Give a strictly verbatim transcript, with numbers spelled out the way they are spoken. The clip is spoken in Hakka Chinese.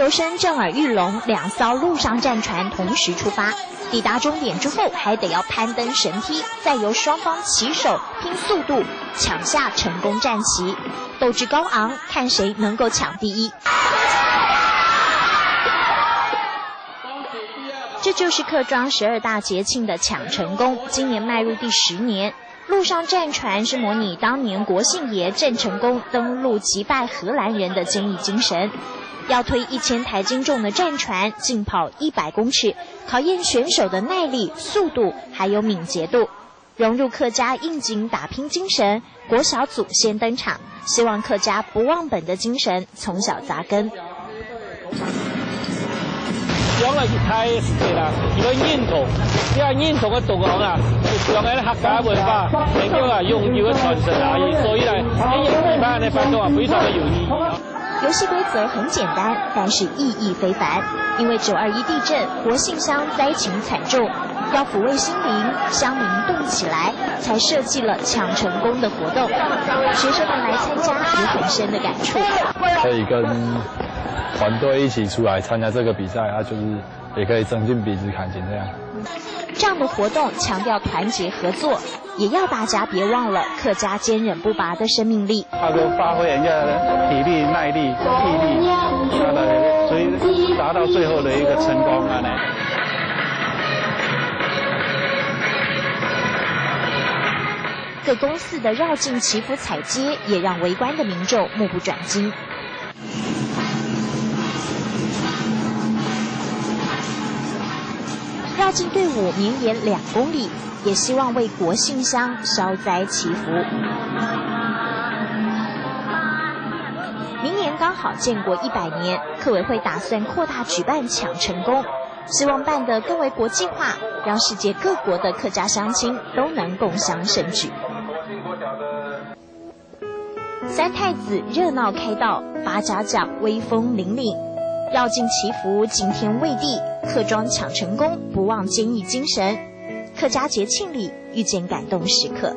游生震耳欲聋，两艘陆上战船同时出发，抵达终点之后，还得要攀登绳梯，再由双方棋手拼速度抢下成功战旗，斗志高昂，看谁能够抢第一。这就是客庄十二大节庆的抢成功，今年迈入第十年。陆上战船是模拟当年国姓爷郑成功登陆击败荷兰人的坚毅精神。要推一千台斤重的战船，竞跑一百公尺，考验选手的耐力、速度还有敏捷度。融入客家应景打拼精神，国小组先登场，希望客家不忘本的精神从小扎根。 用了去太实际了，因为认同，这样认同的同行啊，就将咱客家文化能够啊永久的传承下去，所以呢，这个举办的活动啊非常的有意义啊。游戏规则很简单，但是意义非凡。因为九二一地震，国姓乡灾情惨重，要抚慰心灵，乡民动起来，才设计了抢成功的活动。学生们来参加，有很深的感触。可以跟团队一起出来参加这个比赛，啊，就是也可以增进彼此感情这样。这样的活动强调团结合作，也要大家别忘了客家坚韧不拔的生命力。他说发挥人家的体力、耐力、毅力，所以达到最后的一个成功啊。各公司的绕境祈福彩街也让围观的民众目不转睛。 绕境队伍绵延两公里，也希望为国姓乡消灾祈福。明年刚好建国一百年，客委会打算扩大举办抢成功，希望办得更为国际化，让世界各国的客家乡亲都能共襄盛举。 三太子热闹开道，八家将威风凛凛。绕境祈福，惊天畏地，客庄抢成功，不忘坚毅精神。客家节庆里遇见感动时刻。